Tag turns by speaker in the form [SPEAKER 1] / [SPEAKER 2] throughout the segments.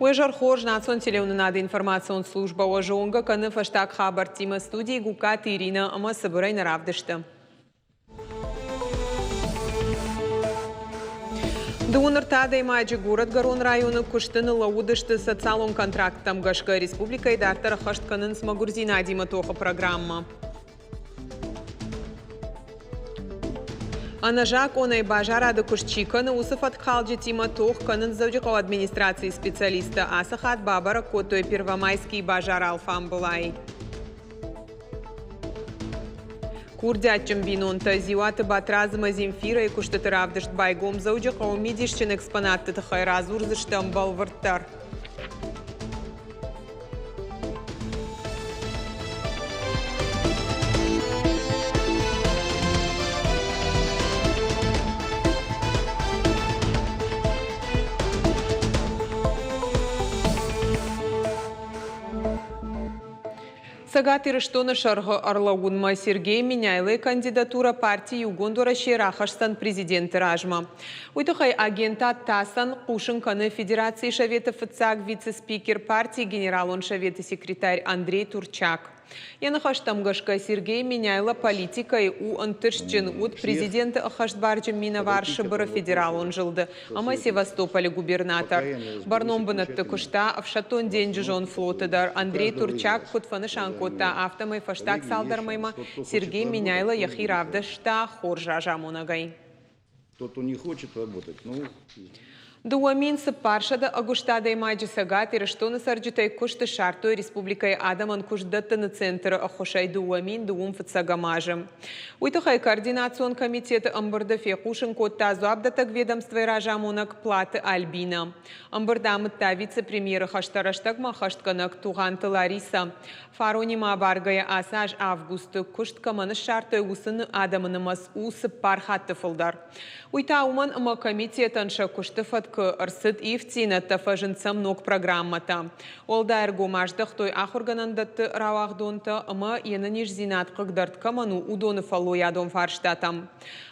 [SPEAKER 1] Уе зӕр хорз, национ телеуынынады информацион службӕ уӕ зонгӕ кӕны фӕстаг хабӕрттимӕ студийы Гугкаты Иринӕ ӕмӕ цыбырӕй нӕ равдысты. Дыууын ӕртӕ адӕймаджы Горӕтгӕрон районы куысты ныллӕууыдысты социалон контракттӕм гӕсгӕ республикӕйы дарддӕр ӕххӕст кӕнынц мӕгуырдзинадимӕ тохы программӕ. Ӕнӕзакъонӕй базарады куыст чи кӕны, уыцы фӕткхалджытимӕ тох кӕнынц Дзӕуджыхъӕуы администрацийы специалисттӕ. Ацы хатт бабӕрӕг кодтой Первомайскийы базары алфамбылай. Курдиатджын бинонтӕ Дзиуаты Батрадз ӕмӕ Земфирӕйы куыстыты равдыст байгом Дзӕуджыхъӕуы мидисджын экспонатты тыххӕй радзурдзыстӕм бӕлвырддӕр. Цӕгат Ирыстоны сӕргъы ӕрлӕууынмӕ Сергей Меняйлойы кандидатурӕ парти Иугонд Уӕрӕсе рахӕсдзӕн президенты размӕ. Уый тыххӕй агентад ТАСС-ӕн хъусын кӕны Федерацийы Советы фыццаг вице-спикер, партийы Генералон советы секретарь Андрей Турчак. Йӕ ныхӕстӕм гӕсгӕ Сергей Меняйло политикӕйы у ӕнтыстджын, уыд президенты ӕххӕстбарджын минӕвар Сыбыры федералон зылды ӕмӕ Севастополы губернатор. Бӕрнон бынӕтты куыста ӕфсӕддон-денджызон флоты дӕр. Андрей Турчак куыд фӕнысан кодта, афтӕмӕй фӕстаг цалдӕр мӕймӕ Сергей Меняйло йӕхи равдыста хорз разамонӕгӕй.
[SPEAKER 2] Тот, кто не хочет работать, ну...
[SPEAKER 1] 2400 ӕгуыст адӕймаджы Цӕгат Ирыстоны цӕрджытӕй куыст ссардтой республикӕйы адӕмӕн куыстдӕттыны центры ӕххуысӕй 2000 фыццӕгӕм азы. Уый тыххӕй координацион комитеты ӕмбырды фехъусын кодта дзуапдӕттӕг ведомствойы разамонӕг Платы Альбинӕ. Ӕмбырд амыдта вице-премьеры хӕстӕ рӕстӕгмӕ ӕххӕстгӕнӕг Тугъанты Ларисӕ. Фаронимӕ абаргӕйӕ ацы аз августы куыст кӕмӕн ссардтой, уыцы адӕмы нымӕц у цыппар хатты фылдӕр. Уый та уымӕн, ӕмӕ комитетӕн сӕ куысты фӕткы ӕрцыд ивддзинӕдтӕ, фӕзынд сӕм ног программӕтӕ. Уӕлдай ӕргом аздӕхтой ахуыргӕнӕндӕтты рауагъдонтӕ ӕмӕ йе нӕниздзинад хъыгдӕрд кӕмӕн у, уыдоны фӕллойадон фарстатӕм.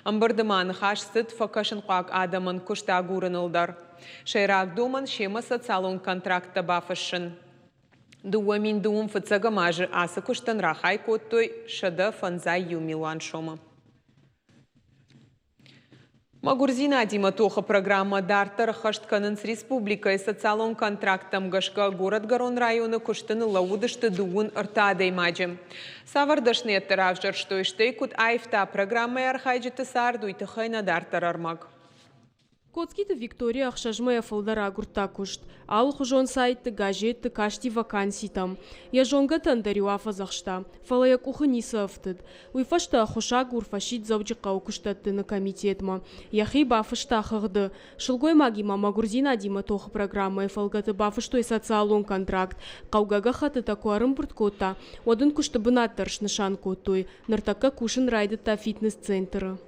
[SPEAKER 1] Ӕмбырды ма ныхас цыд фӕкӕсынхъуаг адӕмӕн куыст агурыныл дӕр. Сӕйраг домӕн семӕ социалон контракттӕ бафыссын. 2000 фыццӕгӕм азы ацы куыстӕн рахай кодтой 151 милуан сомы. Мӕгуырдзинадимӕ тохы программӕ дарддӕр ӕххӕст кӕнынц республикӕйы социалон контракттӕм гӕсгӕ Горӕтгӕрон районы куысты ныллӕууыдысты дыууын ӕртӕ адӕймаджы. Цавӕр дӕсныйӕдтӕ равзӕрстой, стӕй куыд аивта программӕйы архайджыты цард, уый тыххӕй нӕ дарддӕр ӕрмӕг.
[SPEAKER 3] Коцкиты Виктория ӕхсӕз мӕйӕ фылдӕр агуырдта куыст. Алыхуызон сайтты, газетты касти ваканситӕм. Йӕ зонгӕтӕн дӕр-иу афӕдзӕхста, фӕлӕ йӕ къухы ницы ӕфтыд. Уый фӕстӕ ӕххуысагур фӕсидт Дзӕуджыхъӕуы куыстдӕттыны комитетмӕ. Йӕхи бафыста хыгъды. Сылгоймагимӕ мӕгуырдзинадимӕ тохы программӕйы фӕлгӕты бафыстой социалон контракт. Хъӕугӕ гӕххӕттытӕ куы ӕрымбырд кодта, уӕд ын куысты бынат дӕр снысан кодтой. Ныртӕккӕ кусын райдыдта фитнес-центры.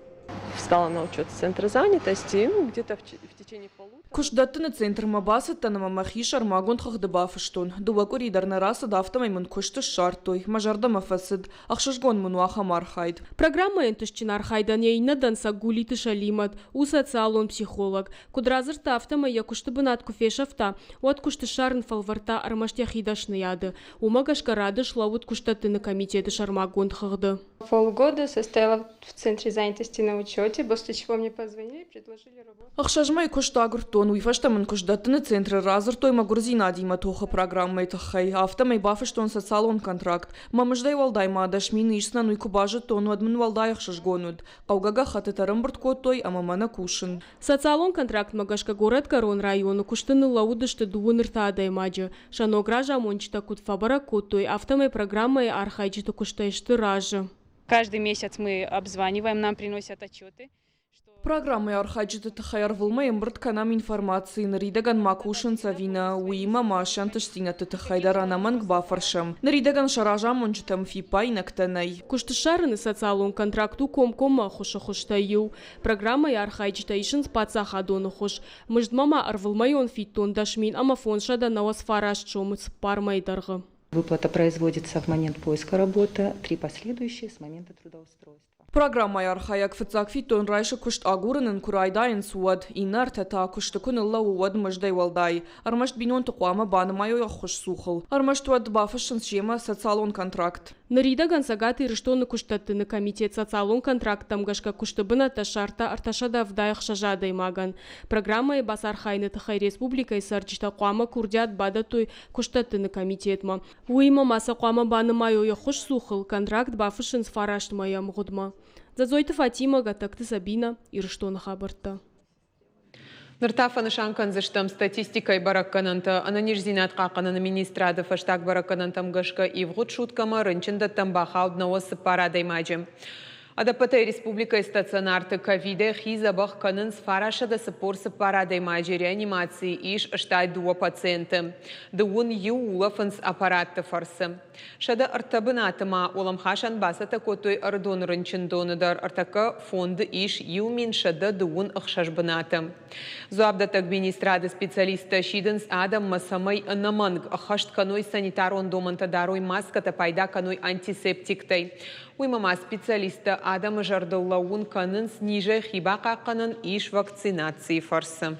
[SPEAKER 4] Встала на учет в центр занятости, ну, где-то в течение полутора.
[SPEAKER 5] Куыстдӕттыны центрмӕ бацыдтӕн ӕмӕ мӕхи сӕрмагонд хыгъды бафыстон. Дыууӕ къуыри дӕр нӕ рацыд, афтӕмӕй мын куыст ссардтой, мӕ зӕрдӕмӕ фӕцыд. Ӕхсызгон мын у ахӕм архайд.
[SPEAKER 3] Программӕйы ӕнтыстджын архайдӕн йӕ иннӕ дӕнцӕг Гулиты Сӕлимӕт у социалон психолог. Куыд радзырдта, афтӕмӕй йӕ куысты бынат куы фесӕфта, уӕд куыст ссарын фӕлвӕрдта ӕрмӕст йӕхи дӕсныйады. Уымӕ гӕсгӕ рады слӕууыд куыстдӕттыны комитеты сӕрмагонд хыгъды.
[SPEAKER 6] Полгода состояла в центре занятости на учете, после чего мне позвонили и предложили работу.
[SPEAKER 5] Ӕхсӕз мӕй куыст агуырдтон, уый фӕстӕ мын куыстдӕттыны центры радзырдтой мӕгуырдзинадимӕ тохы программӕйы тыххӕй. Афтӕмӕй бафыстон социалон контракт. Мӕ мыздӕй уӕлдай ма 10 000 исдзӕн, уый куы базыдтон, уӕд мын уӕлдай ӕхсызгон уыд. Хъӕугӕ гӕххӕттытӕ ӕрӕмбырд кодтой ӕмӕ мӕнӕ кусын.
[SPEAKER 3] Социалон контрактмӕ гӕсгӕ Горӕтгӕрон районы куысты ныллӕууыдысты дыууын ӕртӕ адӕймаджы. Сӕ ног разамонджытӕ куыд фӕбӕрӕг кодтой, афтӕмӕй программӕйы архайджыты куыстӕй сты разы.
[SPEAKER 6] Каждый месяц мы обзваниваем, нам приносят отчеты.
[SPEAKER 5] Программӕйы архайджыты тыххӕй ӕрвылмӕй ӕмбырд кӕнӕм информаци, ныридӕгӕн ма кусынц ӕви нӕ, уыимӕ ма сӕ ӕнтыстдзинӕдты тыххӕй дӕр ӕнӕмӕнг бафӕрсӕм. Ныридӕгӕн сӕ разамонджытӕм фиппаинӕгтӕ нӕй.
[SPEAKER 3] Куыст ссарыны социалон контракт у комкоммӕ ӕххуысы хуызтӕй иу. Программӕйы архайджытӕ исынц паддзахадон ӕххуыс. Мыздмӕ ма ӕрвылмӕйон фиддон 10 059 сомы цыппар мӕйы дӕргъы.
[SPEAKER 7] Выплата производится в момент поиска работы, три последующие с момента трудоустройства.
[SPEAKER 5] Программӕйы архайӕг фыццаг фиддон райсы куыст агурын ын куы райдайынц, уӕд. Иннӕ ӕртӕ та куысты куы ныллӕууы, уӕд мыздӕй уӕлдай. Ӕрмӕст бинонты хъуамӕ банымайой ӕххуысцухыл. Ӕрмӕст уӕд бафыссынц семӕ социалон контракт.
[SPEAKER 3] Ныридӕгӕн Цӕгат Ирыстоны куыстдӕттыны комитет социалон контракттӕм гӕсгӕ куысты бынӕттӕ ссардта 376 адӕймагӕн. Программӕйы бацархайыны тыххӕй республикӕйы цӕрджытӕ хъуамӕ курдиат бадӕттой куыстдӕттыны комитетмӕ. Уыимӕ ма сӕ хъуамӕ банымайой ӕххуысцухыл, контракт бафыссынц фараст мӕйы ӕмгъуыдмӕ. Дзӕдзойты Фатимӕ, Гӕтӕгты Сабинӕ, Ирыстоны хабӕрттӕ.
[SPEAKER 1] Ныр та фӕнысан кӕндзыстӕм статистикӕйы бӕрӕггӕнӕнтӕ. Ӕнӕниздзинад хъахъхъӕныны министрады фӕстаг бӕрӕггӕнӕнтӕм гӕсгӕ ивгъуыд суткӕмӕ рынчындӕттӕм бахауд 94 адӕймаджы. Ӕдӕппӕтӕй республикӕйы стационарты ковидӕй хи дзӕбӕх кӕнынц 944 адӕймаджы, реанимацийы ис 82 пациенты. Дыууын иу улӕфынц аппаратты фӕрцы. 103 бынаты ма уӕлӕмхасӕн бацӕттӕ кодтой Ӕрыдоны рынчындоны дӕр. Ӕртӕккӕ фонды ис 1126 бынаты. Дзуапдӕттӕг министрады специалисттӕ сидынц адӕммӕ, цӕмӕй ӕнӕмӕнг ӕххӕст кӕной санитарон домӕнтӕ, дарой маскӕтӕ, пайда кӕной антисептиктӕй. Уыимӕ ма специалисттӕ адӕмы зӕрдыл лӕууын кӕнынц, низӕй хи бахъахъхъӕнӕн ис вакцинацийы фӕрцы.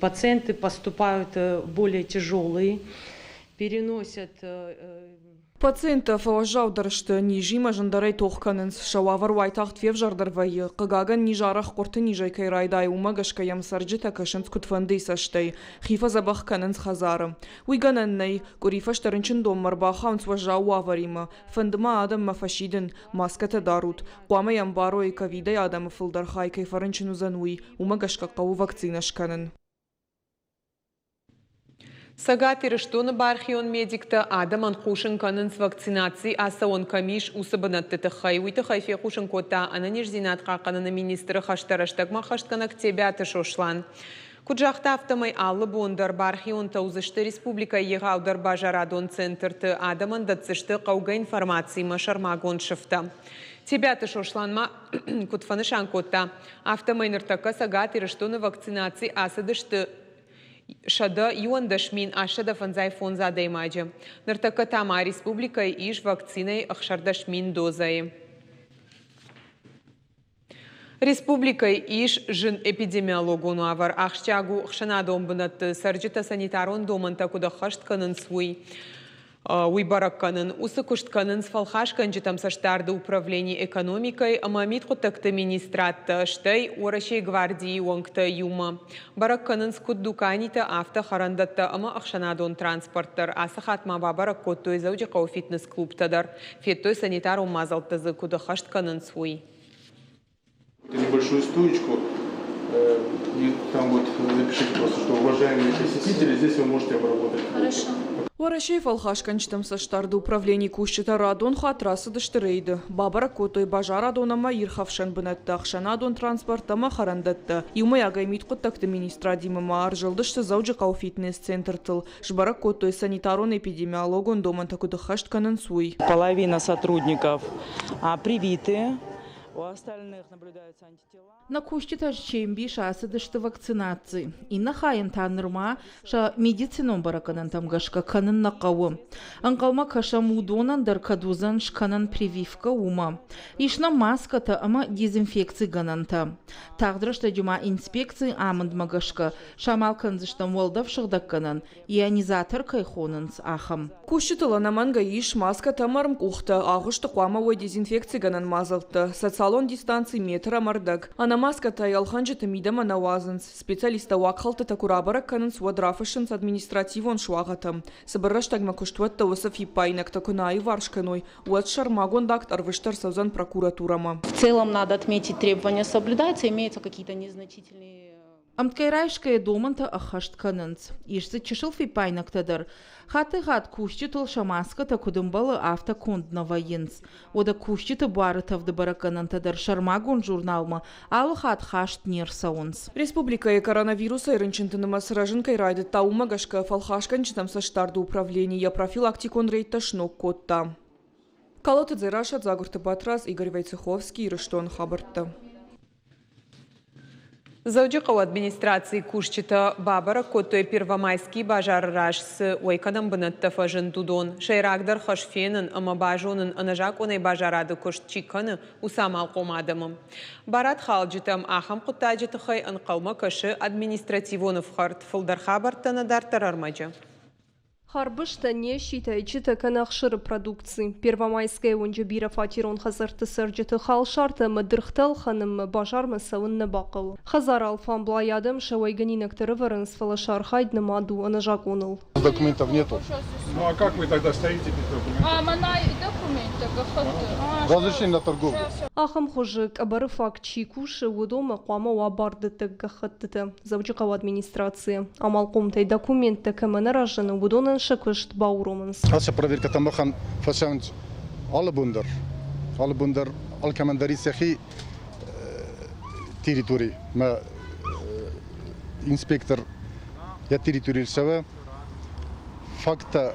[SPEAKER 7] Пациенты поступают более тяжелые, переносят
[SPEAKER 5] Пациенттӕ фӕуӕззаудӕр сты, низимӕ зындӕрӕй тох кӕнынц, сӕ уавӕр уайтагъд февзӕрдӕр вӕййы. Хъыгагӕн, низ арӕх хъуырты низӕй кӕй райдайы, уымӕ гӕсгӕ йӕм цӕрджытӕ кӕсынц куыдфӕндыйы цӕстӕй, хи фӕдзӕбӕх кӕнынц хӕдзары. Уый гӕнӕн нӕй, къуыри фӕстӕ рынчындонмӕ ӕрбахауынц уӕззау уавӕримӕ. Фӕнды ма адӕммӕ фӕсидын, маскӕтӕ дарут. Хъуамӕ йӕ ӕмбарой, ковидӕй адӕмы фылдӕр хай кӕй фӕрынчын уыдзӕн, уый. Уымӕ гӕсгӕ хъӕуы вакцинӕ скӕнын.
[SPEAKER 1] Цӕгат Ирыстоны бархион медиктӕ адӕмӕн хъусын кӕнынц вакцинаци ацӕуӕн кӕм ис, уыцы бынӕтты тыххӕй. Уый тыххӕй фехъусын кодта ӕнӕниздзинад хъахъхъӕныны министры хӕстӕ рӕстӕгмӕ ӕххӕстгӕнӕг Тебиаты Сослан. Куыд загъта, афтӕмӕй алы бон дӕр бархионтӕ уыдзысты республикӕйы егъаудӕр базарадон центрты, адӕмӕн дӕтдзысты хъӕугӕ информациимӕ сӕрмагонд сыфтӕ. Тебиаты Сослан ма куыд фӕнысан кодта, афтӕмӕй ныртӕккӕ Цӕгат Ирыстоны вакцинаци ацыдысты 111 855 адӕймаджы. Ныртӕккӕ та ма республикӕйы ис вакцинӕйы 16 000 дозӕйы. Республикӕйы ис зын эпидемиологон уавӕр. Ахсджиаг у ӕхсӕнадон бынӕтты цӕрджытӕ санитарон домӕнтӕ куыд ӕххӕст кӕнынц, уый бӕрӕг кӕнын. Уыцы куыст кӕнынц фӕлхасгӕнджытӕм цӕстдарды управлени, экономикӕйы ӕмӕ мидхъуыддӕгты министрадтӕ, стӕй Уӕрӕсейы гвардийы уӕнгтӕ иумӕ. Бӕрӕг кӕнынц куыд дуканитӕ, афтӕ хӕрӕндӕттӕ ӕмӕ ӕхсӕнадон транспорт дӕр. Ацы хатт ма бабӕрӕг кодтой Дзӕуджыхъӕуы фитнес-клубтӕ дӕр. Федтой санитарон мадзӕлттӕ дзы куыд ӕххӕст кӕнынц, уый.
[SPEAKER 8] Небольшую стоечку, и там вот напишите просто, что уважаемые посетители, здесь вы можете обработать.
[SPEAKER 5] Хорошо. Уӕрӕсейы фӕлхасгӕнджытӕм цӕстдарды управленийы кусджытӕ радон хатт рацыдысты рейды. Бабӕрӕг кодтой базарадон ӕмӕ ирхӕфсӕн бынӕттӕ, ӕхсӕнадон транспорт ӕмӕ хӕрӕндӕттӕ. Иумӕйагӕй мидхъуыддӕгты министрадимӕ ма ӕрзылдысты Дзӕуджыхъӕуы фитнес-центртыл. Сбӕрӕг кодтой санитарон-эпидемиологон домӕнтӕ куыд ӕххӕст кӕнынц, уый.
[SPEAKER 9] Половина сотрудников привиты, у остальных наблюдаются антитела.
[SPEAKER 10] Нӕ кусджытӕ се мбис ацыдысты вакцинаци. Иннӕ хайӕн та нырма сӕ медицинон бӕрӕггӕнӕнтӕм гӕсгӕ кӕнын нӕ хъӕуы. Ӕнхъӕлмӕ кӕсӕм уыдонӕн дӕр кӕд уыдзӕн скӕнӕн прививкӕ, уымӕ. Ис нӕм маскӕтӕ ӕмӕ дезинфекцигӕнӕнтӕ. Тагъд рӕстӕджы ма инспекцийы амындмӕ гӕсгӕ самал кӕндзыстӕм уӕлдӕф сыгъдӕггӕнӕн, ионизатор кӕй хонынц, ахӕм.
[SPEAKER 5] Кусджытыл ӕнӕмӕнгӕй ис маскӕтӕ ӕмӕ ӕрмкъухтӕ, агъуысты хъуамӕ уой дезинфекцигӕнӕн мадзӕлттӕ, социалон дистанци метр ӕмӕ ӕрдӕг. Ӕнӕ маскӕтӕй ӕлхӕнджыты мидӕмӕ нӕ уадзынц. Специалисттӕ уагхӕлдтытӕ куы рабӕрӕг кӕнынц, уӕд рафыссынц административон суагъӕтӕ. Цыбыр рӕстӕгмӕ куыстуӕттӕ уыцы фиппаинӕгтӕ куы нӕ аиуварс кӕной, уӕд сӕрмагонд акт ӕрвыст ӕрцӕудзӕн прокуратурӕмӕ.
[SPEAKER 11] В целом, надо отметить, требования соблюдаются, имеются какие-то незначительные
[SPEAKER 10] Ӕмткӕй райсгӕйӕ домӕнтӕ ӕххӕст кӕнынц. Ис дзы чысыл фиппаинӕгтӕ дӕр. Хаттӕй-хатт кусджытыл сӕ маскӕтӕ куыд ӕмбӕлы, афтӕ конд нӕ вӕййынц. Уӕдӕ кусджыты буары тӕвды бӕрӕггӕнӕнтӕ дӕр сӕрмагонд журналмӕ алы хатт хаст не рцӕуынц.
[SPEAKER 5] Республикӕйы коронавирусӕй рынчынты нымӕц рӕзын кӕй райдыдта, уымӕ гӕсгӕ фӕлхасгӕнджытӕм цӕстдарды управлени йӕ профилактикон рейдтӕ сног кодта. Калоты Дзерассӕ, Дзагуырты Батрадз, Игорь Войцеховский, Ирыстоны хабӕрттӕ.
[SPEAKER 1] Дзӕуджыхъӕуы администрацийы кусджытӕ бабӕрӕг кодтой Первомайский базары раз цы уӕйкӕнӕн бынӕттӕ фӕзынд, уыдон. Сӕйрагдӕр хӕс фенын ӕмӕ базонын ӕнӕзакъонӕй базарады куыст чи кӕны, уыцы амалхъом адӕмы. Барадхалджытӕм ахӕм хъуыддаджы тыххӕй ӕнхъӕлмӕ кӕсы административон ӕфхӕрд. Фылдӕр хабӕрттӕ нӕ дарддӕр ӕрмӕджы.
[SPEAKER 3] Харбызтӕ, неситӕ, ӕйчытӕ кӕнӕ ӕхсыры продукци. Первомайскӕйы уынджы бирӕфатерон хӕдзӕртты цӕрджыты халсартӕ ӕмӕ дыргътӕ ӕлхӕнынмӕ базармӕ цӕуын нӕ бахъӕуы. Хӕдзары алфамблай адӕм сӕ уӕйгӕнинӕгтӕ ӕрӕвӕрынц, фӕлӕ сӕ архайд нымад у ӕнӕзакъоныл.
[SPEAKER 8] Документов нету. Ну а как вы тогда стоите без документов?
[SPEAKER 6] А, мӕнӕй документтӕ, гӕххӕтты.
[SPEAKER 8] Разрешение на торговлю.
[SPEAKER 3] Ахӕм хуызы къӕбӕры фаг чи кусы, уыдонмӕ хъуамӕ уа бардӕттӕг гӕххӕттытӕ. Дзӕуджыхъӕуы администрацийы амалхъомтӕй документтӕ кӕмӕ нӕ разыны, уыдонӕн сӕ куыст бауромынц.
[SPEAKER 8] Ацы проверкӕтӕ махӕн фӕцӕуынц алы бон дӕр. Алы бон дӕр алкӕмӕн дӕр ис йӕхи территори. Мӕ инспектор йӕ территорийыл цӕуы. Факттӕ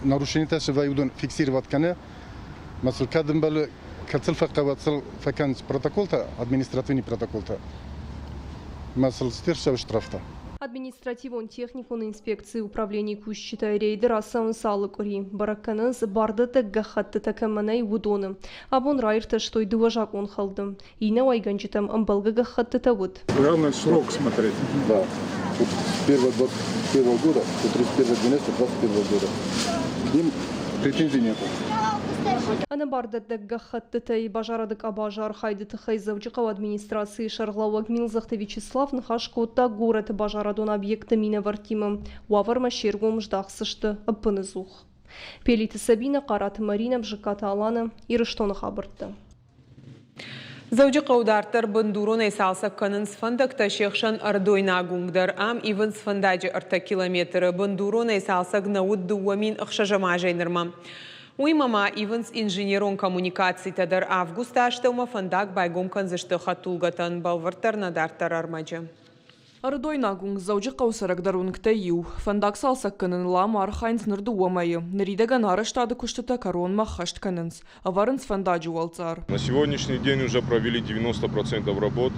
[SPEAKER 8] нарушениетӕ цы вӕййы, уыдон фиксировать кӕны. Мӕ сыл кӕд ӕмбӕлы, кӕд сыл фӕхъӕуы, сыл фӕкӕнынц протоколтӕ, административный протоколтӕ. Мӕ сыл стерсӕуы штрафтӕ.
[SPEAKER 3] Административон-техникон инспекцийы управленийы кусджытӕ рейды рацӕуынц алы къуыри. Бӕрӕг кӕнынц, бардӕттӕг гӕххӕттытӕ кӕмӕ нӕй, уыдоны. Абон раиртӕстой дыууӕ закъонхӕлды. Иннӕ уӕйгӕнджытӕм ӕмбӕлгӕ гӕххӕттытӕ уыд.
[SPEAKER 8] Главное срок смотреть. Да. Вот с первого 21 года до 31 12 21 года. К ним претензий нету.
[SPEAKER 3] Ӕнӕбардӕттӕг гӕххӕттытӕй базарады къабазы архайды тыххӕй Дзӕуджыхъӕуы администрацийы сӕргълӕууӕг Милдзыхты Вячеслав ныхас кодта горӕты базарадон объектты минӕвӕрттимӕ. Уавӕрмӕ се ргом здахдзысты ӕппынӕдзух. Пелиты Сабинӕ, Хъараты Маринӕ, Бжыккаты Алана, Ирыстоны хабӕрттӕ.
[SPEAKER 1] Дзӕуджыхъӕуы дарддӕр бындуронӕй цалцӕг кӕнынц фӕндӕгтӕ, се хсӕн Ӕрыдойнаг уынг дӕр. Ам ивынц фӕндаджы ӕртӕ километры. Бындуронӕй цалцӕг нӕ уыд 2006 азӕй нырмӕ. Уыимӕ ма ивынц инженерон коммуникацитӕ дӕр. Августы астӕумӕ фӕндаг байгом кӕндзысты хӕдтулгӕтӕн. Бӕлвырддӕр нӕ дарддӕр ӕрмӕджы.
[SPEAKER 5] Ӕрыдойнаг уынг Дзӕуджыхъӕуы цӕрӕгдӕр уынгтӕй иу. Фӕндаг цалцӕг кӕныныл ам архайынц ныр дыууӕ мӕйы. Ныридӕгӕн арӕзтады куыстытӕ кӕронмӕ ӕххӕст кӕнынц. Ӕвӕрынц фӕндаджы уӕлцъар.
[SPEAKER 12] На сегодняшний день уже провели 90% работ.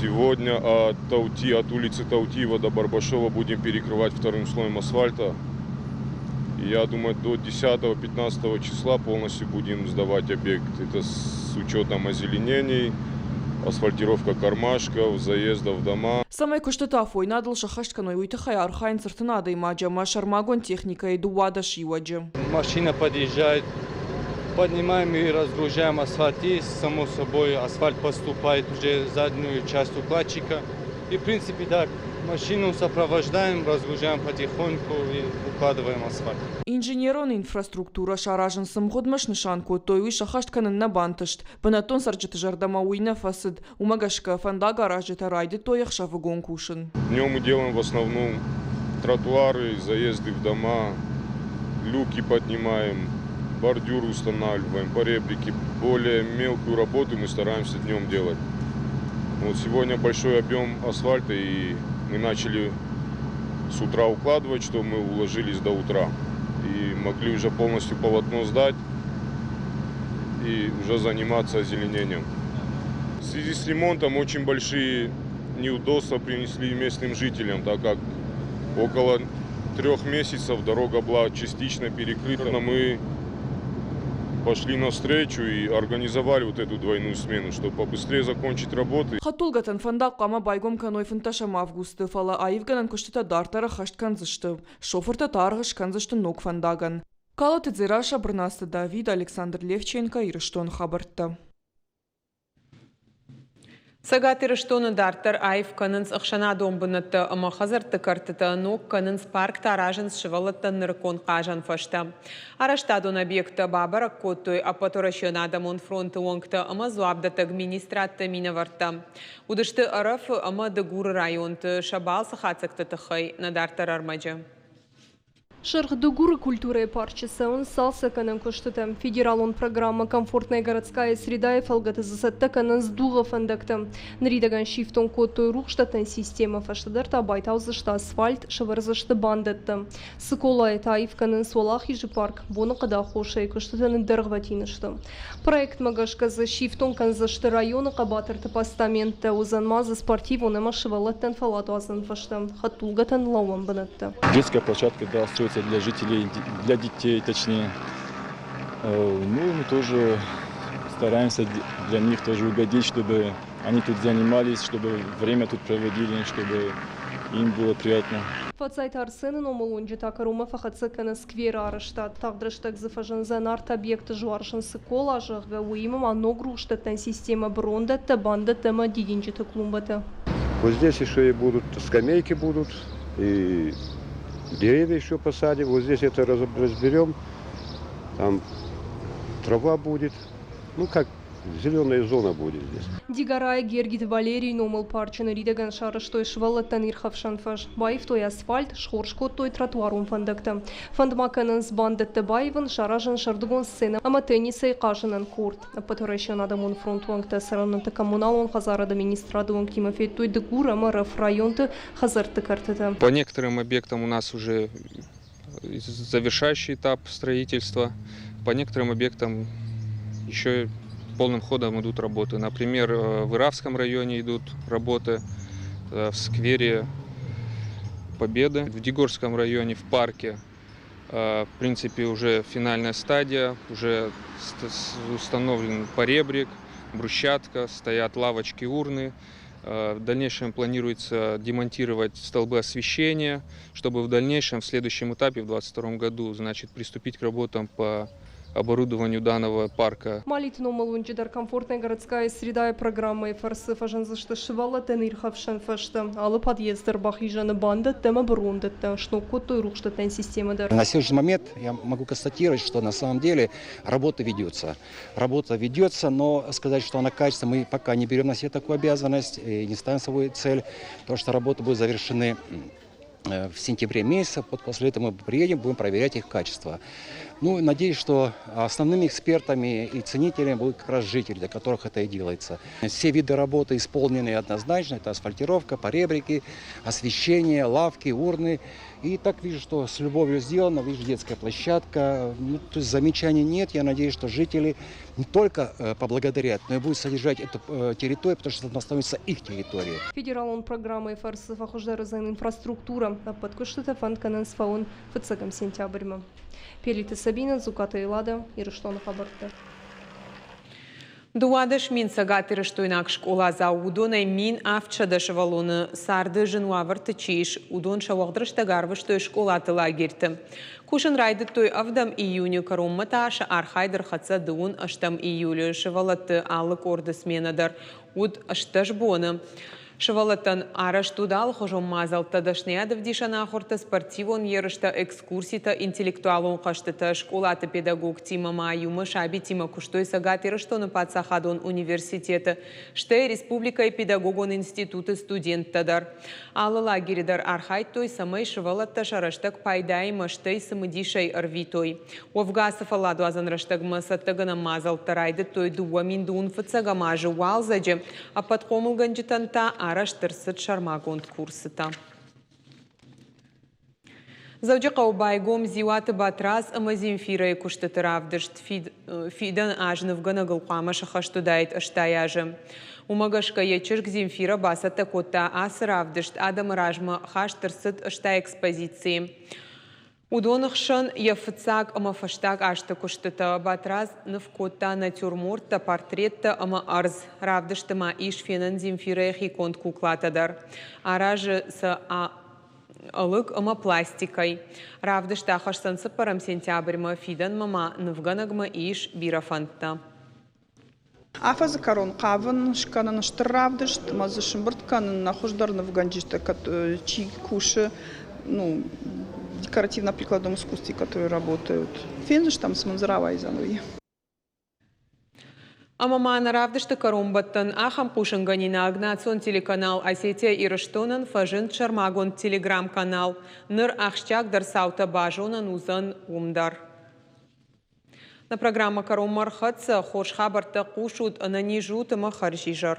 [SPEAKER 12] Сегодня от, Таути, от улицы Таутиева до Барбашова будем перекрывать вторым слоем асфальта. Я думаю, до 10-15 числа полностью будем сдавать объект. Это с учетом озеленений, асфальтировка кармашков, заездов в дома.
[SPEAKER 5] Цӕмӕй куыстытӕ афойнадыл сӕххӕст кӕной, уый тыххӕй архайынц ӕртын адӕймаджы ӕмӕ сӕрмагонд техникӕйы 12 иуӕджы.
[SPEAKER 13] Машина подъезжает, поднимаем и разгружаем асфальт. И, само собой, асфальт поступает уже в заднюю часть укладчика. И, в принципе, так, машину сопровождаем, разгружаем потихоньку и укладываем асфальт.
[SPEAKER 5] Инженерон инфраструктурӕ саразын цы мгъуыдмӕ снысан кодтой, уый сӕххӕст кӕнын нӕ бантыст. Бынӕттон цӕрджыты зӕрдӕмӕ уый нӕ фӕцыд. Уымӕ гӕсгӕ фӕндагаразджытӕ райдыдтой ӕхсӕвыгон кусын.
[SPEAKER 12] Днем мы делаем в основном тротуары, заезды в дома, люки поднимаем, бордюры устанавливаем, поребрики. Более мелкую работу мы стараемся днем делать. Вот сегодня большой объем асфальта, и мы начали с утра укладывать, чтобы мы уложились до утра. И могли уже полностью полотно сдать и уже заниматься озеленением. В связи с ремонтом очень большие неудобства принесли местным жителям, так как около 3 месяцев дорога была частично перекрыта. Мы пошли навстречу и организовали вот эту двойную смену, чтобы побыстрее закончить работы.
[SPEAKER 5] Хӕдтулгӕтӕн фӕндаг хъуамӕ байгом кӕной 15 августы, фӕлӕ аивгӕнӕн куыстытӕ дарддӕр ӕххӕст кӕндзысты. Шофыртӕ та аргъ скӕндзысты ног фӕндагӕн. Калоты Дзерассӕ, Бырнацты Давид, Александр Левченко, Ирыстоны хабӕрттӕ.
[SPEAKER 1] Цӕгат Ирыстоны дарддӕр аив кӕнынц ӕхсӕнадон бынӕттӕ ӕмӕ хӕдзӕртты кӕртытӕ, ног кӕнынц парктӕ, аразынц сывӕллӕттӕн нырыккон хъазӕн фӕзтӕ. Арӕзтадон объекттӕ бабӕрӕг кодтой Ӕппӕтуӕрӕсеон адӕмон фронты уӕнгтӕ ӕмӕ дзуапдӕттӕг министрадты минӕвӕрттӕ. Уыдысты Ӕрӕфы ӕмӕ Дыгуры районты. Сӕ балцы хатдзӕгты тыххӕй нӕ дарддӕр ӕрмӕджы.
[SPEAKER 3] Сырх Дыгуры культурӕйы парчы цӕуынц цалцӕггӕнӕн куыстытӕ. Федералон программӕ «Комфортная городская среда»-йы фӕлгӕты дзы цӕттӕ кӕнынц дугъы фӕндӕгтӕ. Ныридӕгӕн сифтонг кодтой рухсдӕттӕн системӕ, фӕстӕдӕр та байтаудзысты асфальт, сӕвӕрдзысты бандӕттӕ. Цыколайы та аив кӕнынц Уӕлахизы парк, боныхъӕды аххосӕй куыстытӕ ныддӕргъвӕтин сты. Проектмӕ гӕсгӕ дзы сифтонг кӕндзысты районы хъӕбатырты постаменттӕ, уыдзӕн ма дзы спортивон ӕмӕ сывӕллӕттӕн фӕлладуадзӕн фӕзтӕ, хӕдтулгӕтӕн лӕууӕн бынӕттӕ.
[SPEAKER 14] Детская площадка, да, строится для жителей, для детей, точнее. Ну, мы тоже стараемся для них тоже угодить, чтобы они тут занимались, чтобы время тут проводили, чтобы им было приятно.
[SPEAKER 3] Фатдзайты Арсены номыл уынджы та кӕронмӕ фӕхӕццӕ кӕны скверы арӕзтад. Тагъд рӕстӕг дзы фӕзындзӕн арт-объекты зуарсын Цыкола, зӕгъгӕ, уыимӕ ма ног рухсдӕттӕн системӕ брондӕттӕ, бандӕттӕ ӕмӕ дидинджыты клумбӕтӕ.
[SPEAKER 15] Вот здесь еще и будут скамейки будут, и деревья еще посадим. Вот здесь это разберем, там трава будет. Ну, как зеленая зона будет здесь.
[SPEAKER 3] Дигорайы Гергиты Валерийы номыл парчы ныридӕгӕн сарӕзтой сывӕллӕттӕн ирхӕфсӕн фӕз, баивтой асфальт, схорз кодтой тротуарон фӕндӕгтӕ. Фӕнд ма кӕнынц бандӕттӕ баивын, саразын сӕрдыгон сценӕ ӕмӕ теннисӕй хъазынӕн корт. Ӕппӕтуӕрӕсеон адӕмон фронты уӕнгтӕ цӕрӕнуӕтты коммуналон хӕдзарады министрады уӕнгтимӕ федтой Дыгур ӕмӕ Ӕрӕф районты хӕдзӕртты кӕртытӕ.
[SPEAKER 16] По некоторым объектам у нас уже завершающий этап строительства. По некоторым объектам еще полным ходом идут работы. Например, в Иравском районе идут работы, в сквере Победы, в Дигорском районе, в парке. В принципе, уже финальная стадия, уже установлен поребрик, брусчатка, стоят лавочки, урны. В дальнейшем планируется демонтировать столбы освещения, чтобы в дальнейшем, в следующем этапе, в 2022 году, значит, приступить к работам по оборудованию данного парка.
[SPEAKER 3] Малиты номыл уынджы дӕр «Комфортная городская среда» программӕйы фӕрцы фӕзындзысты сывӕллӕттӕн ирхӕфсӕн фӕзтӕ. Алы подъезд дӕр бахизӕны бандӕттӕ ӕмӕ брондӕттӕ, сног кодтой рухсдӕттӕн системӕ дӕр.
[SPEAKER 17] На сегодняшний момент я могу констатировать, что на самом деле работа ведется. Работа ведется, но сказать, что она качественная, мы пока не берем на себя такую обязанность и не ставим свою цель, потому что работы будут завершены в сентябре месяце. Вот после этого мы приедем, будем проверять их качество. Ну, надеюсь, что основными экспертами и ценителями будут как раз жители, для которых это и делается. Все виды работы исполнены однозначно. Это асфальтировка, поребрики, освещение, лавки, урны. И так вижу, что с любовью сделано, вижу детская площадка. Ну, то есть замечаний нет. Я надеюсь, что жители не только поблагодарят, но и будут содержать эту территорию, потому что это становится их территорией.
[SPEAKER 3] Федералон программӕйы фӕрцы фӕхуыздӕр уыдзӕн инфраструктурӕ. Ӕппӕт куыстытӕ фӕнд кӕнынц фӕуын фыццӕгӕм сентябрьмӕ. Пелиты Сабина, Дзукаты Эллада, Ирыстоны хабӕрттӕ.
[SPEAKER 1] 12 000 цӕгатирыстойнаг скъоладзау, уыдонӕй 1700 сывӕллоны царды зын уавӕрты чи ис, уыдон сӕ уӕгъд рӕстӕг арвыстой скъолаты лагерьты. Кусын райдыдтой ӕвдӕм июны, кӕронмӕ та сӕ архайд ӕрхӕццӕ 28 июлы. Сывӕллӕтты алы къорды сменӕ дӕр уыд 18 боны. Сывӕллӕттӕн арӕзт уыд алыхуызон мадзӕлттӕ, дӕсныйад ӕвдисӕн ахуыртӕ, спортивон ерыстӕ, экскурситӕ, интеллектуалон хъӕзтытӕ. Скъолаты педагогтимӕ ма иумӕ сабитимӕ куыстой Цӕгат Ирыстоны паддзахадон университеты, стӕй республикӕйы педагогон институты студенттӕ дӕр. Алы лагеры дӕр архайдтой, цӕмӕй сывӕллӕттӕ сӕ рӕстӕг пайдаимӕ, стӕй цымыдисӕй ӕрвитой. Уӕвгӕ ацы фӕлладуадзӕн рӕстӕгмӕ цӕттӕгӕнӕн мадзӕлттӕ райдыдтой 2025 азы уалдзӕджы. Ӕппӕт хъомылгӕнджытӕн та арӕзт ӕрцыд сӕрмагонд курсытӕ. Дзӕуджыхъӕуы байгом Дзиуаты Батрадз ӕмӕ Земфирӕйы куыстыты равдыст. Фидӕн аз нывгӕнӕгыл хъуамӕ сӕххӕст уыдаид 80 азы. Уымӕ гӕсгӕ йӕ чызг Земфирӕ бацӕттӕ кодта ацы равдыст. Адӕмы размӕ хаст ӕрцыд 80 экспозицийы. Уыдоны хсӕн йӕ фыццаг ӕмӕ фӕстаг азты куыстытӕ Батрадз ныв кодта натюрморттӕ, портреттӕ ӕмӕ ӕрдз. Равдысты ма ис фенӕн Земфирӕйы хиконд куклатӕ дӕр. Аразы сӕ ӕлыг ӕмӕ пластикӕй. Равдыст ахӕсдзӕн цыппӕрӕм сентябрьмӕ, фидӕнмӕ ма нывгӕнӕгмӕ ис бирӕ фӕндтӕ.
[SPEAKER 18] Афӕдзы кӕрон хъавын скӕнын стыр равдыст ӕмӕ дзы сымбырд кӕнын нӕ хуыздӕр нывгӕнджытӕ чи кусы, ну, в декоративно-прикладном искусстве, которые работают. Фендзыстӕм, цы мын дзы рауайдзӕн, уый.
[SPEAKER 1] Ӕмӕ ма нӕ равдысты кӕронбӕттӕн ахӕм хъусынгӕнинаг: национ телеканал Осетия-Ирыстонӕн фӕзынд сӕрмагонд телеграм-канал. Ныр ахсджиагдӕр цаутӕ базонӕн уыдзӕн уым дӕр. Нӕ программӕ кӕронмӕ ӕрхӕццӕ. Хорз хабӕрттӕ хъусут, ӕнӕниз ут ӕмӕ хӕрзизӕр.